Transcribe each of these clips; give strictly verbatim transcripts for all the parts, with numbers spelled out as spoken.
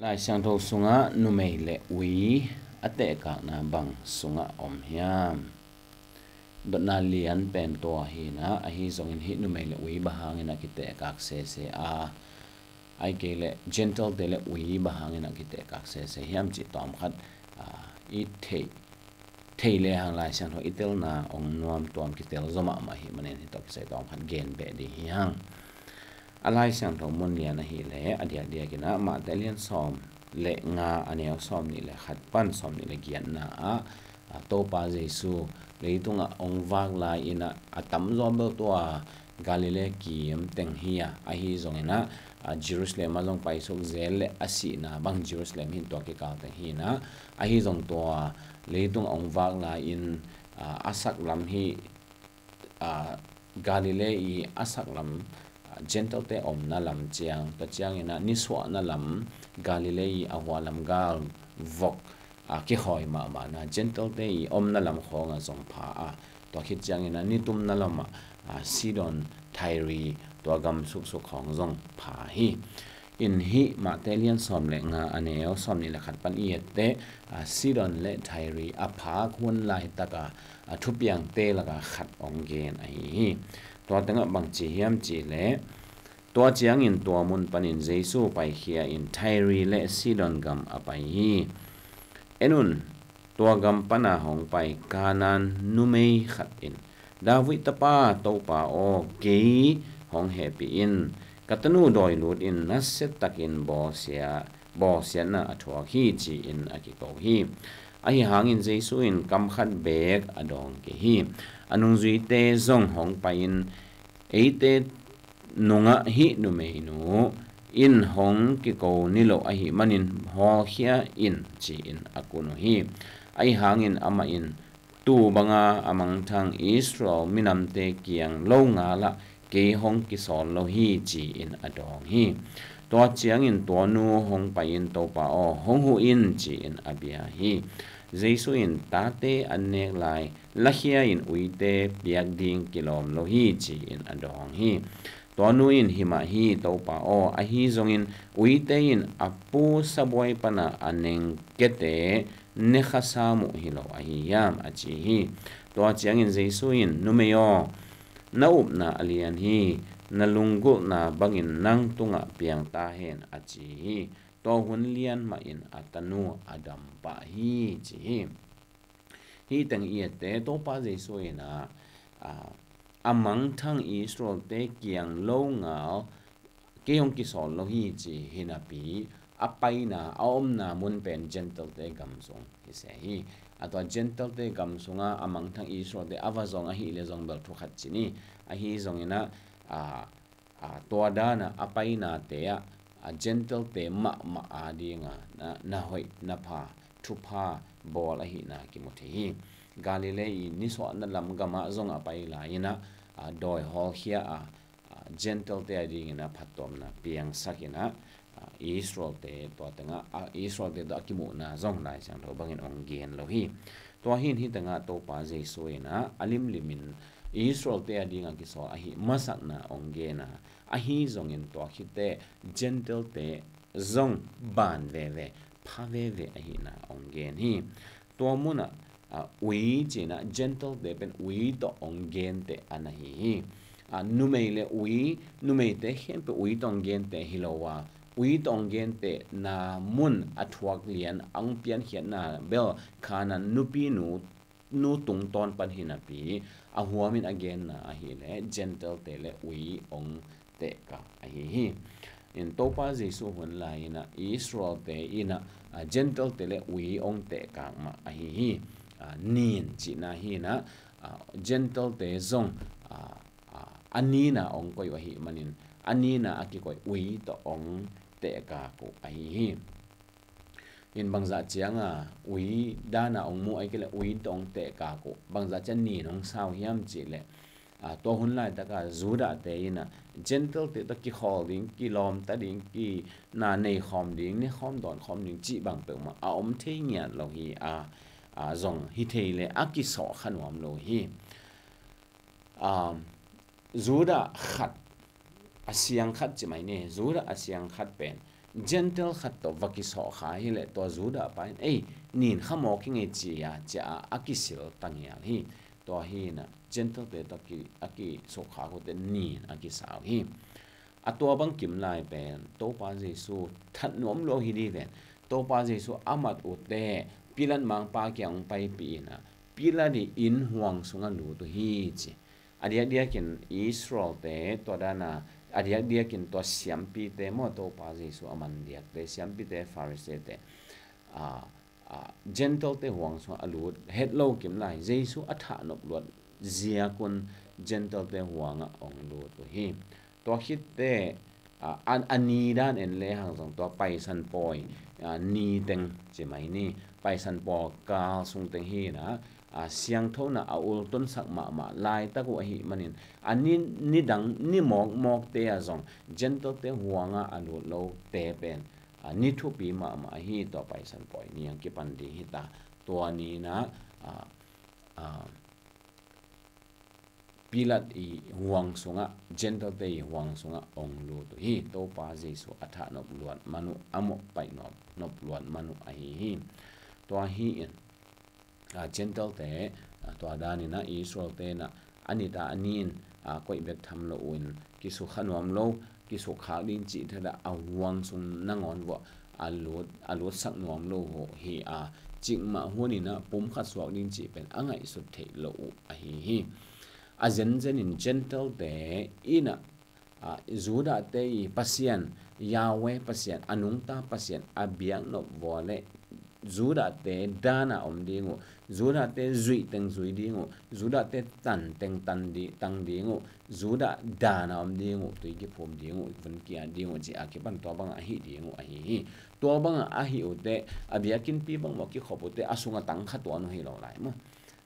Lai Siangtho sungah numei le ui a tehkakna bang sungah om hiam? Dotna lian pen tua hi-in ah, ahi zongin hih numei le ui bang hangin a kitehkak sese a, ahih kei leh Gentile-te le ui bang hangin a kitehkak sese hiam cih tawm khat, aa, i theih, thei le hang Lai Siangtho i telna ong nuam tuam kitel zaw mahmah ahih manin hih tawh kisai tawm khat gen beh ding hi hang. A Lai Siangtho mun lian ahih leh a diakdiakin ah Mate lian sawm le nga a neu sawmnih le khat pan sawmnih le giatna ah, a, Topa Jesu leitungah ong vak lai-in ah a tamzaw bel tua Galilee kim teng hi a, ahi zongin ah, a, Jerusalem ah zong paisuk zel le a sihna bang Jerusalem hi-in tua kikal teng hi-in ah, ahi zong tua leitung ong vak lai-in, a, a saklam hi, a, Galilee i a saklam, a, Gentile-te omna lam ciang, tua ciangin ah nisuahna lam Galilee i a hualam gal vok, a, kikhawi mahmahna Gentile-te i omna lam khawngah zong pha a, tua khit ciangin ah nitumna lamah, a, Sidon, Tyre, tua gam suksuk khawng zong pha hi. In hih Mate lian sawm le nga a neu sawmnih le khat pan i etteh, a, Sidon le Tyre a phak hun laitaka, a, thupiangte laka khat ong gen ahi hi. Tua tengah bang ci hiam cih leh, tua ciangin tua mun panin Jesu paikhia in Tyre le Sidon gam a pai hi. En un, tua gam pana hong pai Kanaan numei khat in, David tapa Topa aw, kei hong hehpih in, ka tanu dawi lutin nasiatakin bawlsia, bawlsiatna a thuak hi, ci-in a kiko hi. Ahi hangin Jesu in kam khat beek a dawng kei hi. A nungzuite zong hong pai-in, eite nungah hih numeinu in hong kiko niloh ahih manin hawlkhia in, ci-in a kun uh hi. Ahi hangin amah in, tu banga a mangthang Israel minamte kiang lo ngalah kei hong kisawl lo hi, ci-in a dawng hi. Tua ciangin tua nu hong pai-in, Topa aw, hong huh in, ci-in a bia hi. Jesu in, tate an nek lai lakhia in uite piak ding kilawm lo hi, ci-in a dawng hi. Tua nu in, hi mah hi, Topa aw, ahi zongin uite in a pu sabuai pana a nengkete ne kha sam uh hi lo ahi hiam, a ci hi. Tua ciangin Jesu in, numei aw, na upna a lian hi, na lunggulhna bangin nang tungah piang ta hen, a ci hi. Tua hun lian mahin a tanu a dam pah hi, ci hi. Hih teng i etteh, Topa Jesu in ah, a, a mangthang Israel-te kiang lo ngal kei hong kisawl lo hi, ci hi napi, a paina, a omna mun pen Gentile-te gam sung hi se hi. A tua Gentile-te gam sungah a mangthang Israel-te a va zong ahih leh zong bel thu khat ci ni. Ahi zongin ah, a, a, tua dana a painate ah, a, Gentile-te mahmah adinga na, na hoih, na pha, thupha bawl ahihna kimu thei hi. Galilee i nisuahna lam gamah zong a pai lai-in ah, a, dawi hawlkhia a, a, Gentile-te adingin a phattuamna piangsak in ah, a, Israel-te tua tengah, a, Israel-te tawh a kimuhna zong Lai Siangtho bangin ong gen lo hi. Tua hi-in hih tengah Topa Jesu in ah a limlimin Israel-te adinga kisawl ahih masakna ong gen a, ahi zongin tua khit teh Gentile-te zong ban veve, pha veve ahihna ong gen hi. Tua munah, a, ui ci-in ah Gentile-te pen ui tawh ong genteh a na hi hi. A, numei le ui, numeite khempeuh ui tawh ong genteh hi lo a, ui tawh ong gentehna mun a thuak lian a ong piankhiatna bel Kanaan nupinu, nu tungtawn pan hi napi, a huamin a genna ahih leh Gentile-te le ui ong tehkak ahi hi. In Topa Jesu hun lai-in ah Israel-te in ah, a, Gentile-te le ui ong tehkak mah ahi hi. A, nin cihna hi-in ah, a, Gentile-te zong, a, a, a nina ong koih uh ahih manin a nina a kikoih ui tawh ong tehkak uh ahi hi. In bangzah cianga ui dana ong mu ahih kei leh ui tawh ong tehkak uh, bangzah ciang nin ong sa uh hiam cih leh, a, tua hun laitaka Judah-te in ah Gentile-te tawh kikhawl ding, kilawmta ding, kina nei khawm ding, ne khawm dawn khawm ding cih bang peuhmah a om thei ngiat lo hi a, a, zong hi thei leh a kisawh kha nuam lo hi. Um, Judah khat, a siang khat ci mai ni, Judah a siang khat pen, Gentile khat tawh va kisawhkha hileh tua Judah pa in, "Ei, nin kha mawk hi ngei," ci-a, ci-a a kisil tangial hi. Tua hi inah Gentile-te tawh ki, a kisawhkha uh teh nin a kisa uh hi. A tua bang kim lai pen Topa Jesu that nuam lo hi dih ven. Topa Jesu a mat uh teh Pilat mangpa kiang hong paipih inah Pilat ii inn huang sungah lut uh hi ci. A diakdiakin Israel-te tua dana, a diakdiakin tua siampite maw, Topa Jesu a man diakte, siampite, Pharisee-te, a, a, Gentile-te huang sungah a lut het lo kim lai, Jesu a thahnop luat ziakun Gentile-te huangah hong lut uh hi. Tua khitteh, a, a, a ni dan en lehang zong tua Paisan pawi, a, ni teng ci mai ni, Paisan pawi kal sung teng hi inah, a, siangthona a ultunsak mahmah laitak uh ahih manin, a ni, ni dang, ni mawkmawkte ah zong Gentile-te huangah a lut lote pen, a, ni thupi mahmah ahi, tua Paisan pawi ni hong kipan ding hi ta. Tua ni inah, a, a, Pilat ii huang sungah, Gentile-te ii huang sungah hong lut uh hi. Topa Jesu a thahnop luat man uh, a mawhpaih nop, nop luat man uh ahi hi. Tua hi in, a, Gentile-te, a, tua dan inah Israel-te inah a nita a ni-in, a, koih bek tham lo uh in kisukha nuam lo, kisukkhak ding cih thadah a huang sung nangawn vuah a lut, a lutsak nuam lo uh hi a, cikmah hun inah pumkhat suak ding cih pen a ngaihsut theih lo uh ahi hi. A zenzenin Gentile-te inah, a, Judah-te ii Pasian, Yahweh Pasian, a nungta Pasian a biaknop vua leh Judah-te dana om ding uh, Judah-te zuih teng zui ding uh, Judah-te tan teng tan di, tang ding uh, Judah dana om ding uh, tui kiphum ding uh, vun kiat ding uh, ci-a kipan tua bangah ahih ding uh ahi hi. Tua bangah ahih uh teh, a biakinnpi bang maw kikhop uh teh, a sungah tang kha tuan uh hi lo lai maw.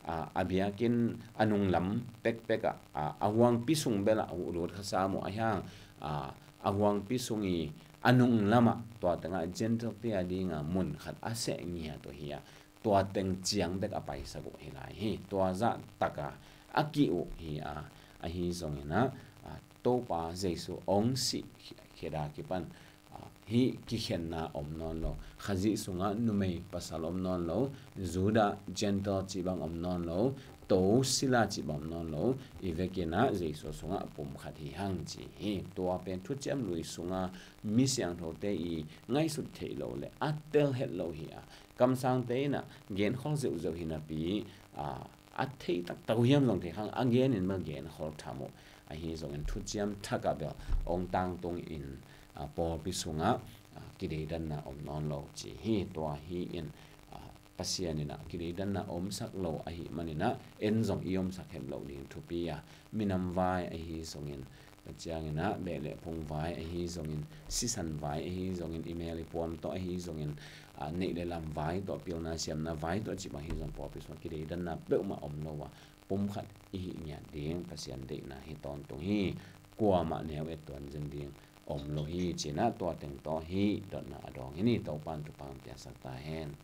A, a biakinn a nunglam pekpek ah, a, a huangpi sung belah uh lut kha sam uh ahi hang, a, a huangpi sung ii a nunglamah tua tengah Gentile-te a dinga mun khat a seh ngiat uh hi a, tua teng ciang bek a paisak uh hi lai hi. Tua zah taka a ki-uk hi a, ahi zong inah, a, Topa Jesu hong sih khit a kipan, a, hih kikhenna om nawn lo. Khazih sungah numei pasal om nawn lo. Judah Gentile cih bang om nawn lo. To sila cih bang om nawn lo. I vekin ah Jesu sungah pumkhat hi hang ci hi. Tua pen Thuciam Lui sunga mi siangthote ii ngaihsut theih lo leh a tel het lo hi a, kamsangte inah genkhol zeuhzeuh hi napi, a, a thei taktak uh hiam zong thei khang, a genin bel genkhol tham uh. Ahi zongin Thuciam Thak ah bel hong tangtung in, a, pawlpi sungah, a, kideidanna om nawn lo ci hi. Tua hi in, a, Pasian inah kideidanna omsak lo ahih manin ah en zong i omsak het loh ding thupi a, minam vai ahi zongin, tua ciangin ah beh le phung vai ahi zongin, sisan vai ahi zongin, i mel i puam tawh ahi zongin, a, neih le lam vai tawh, pilna siamna vai tawh cih bang ahi zong pawlpi sungah kideidanna peuhmah om lo a, pumkhat i hih ngiat ding Pasian deihna hi tawntung hi. Kuamah neu et tuan zen ding om lo hi. Ci-in ah tua teng tawh hih dotna a dawng hi ni. Topa'n thupha hong piaksak ta hen.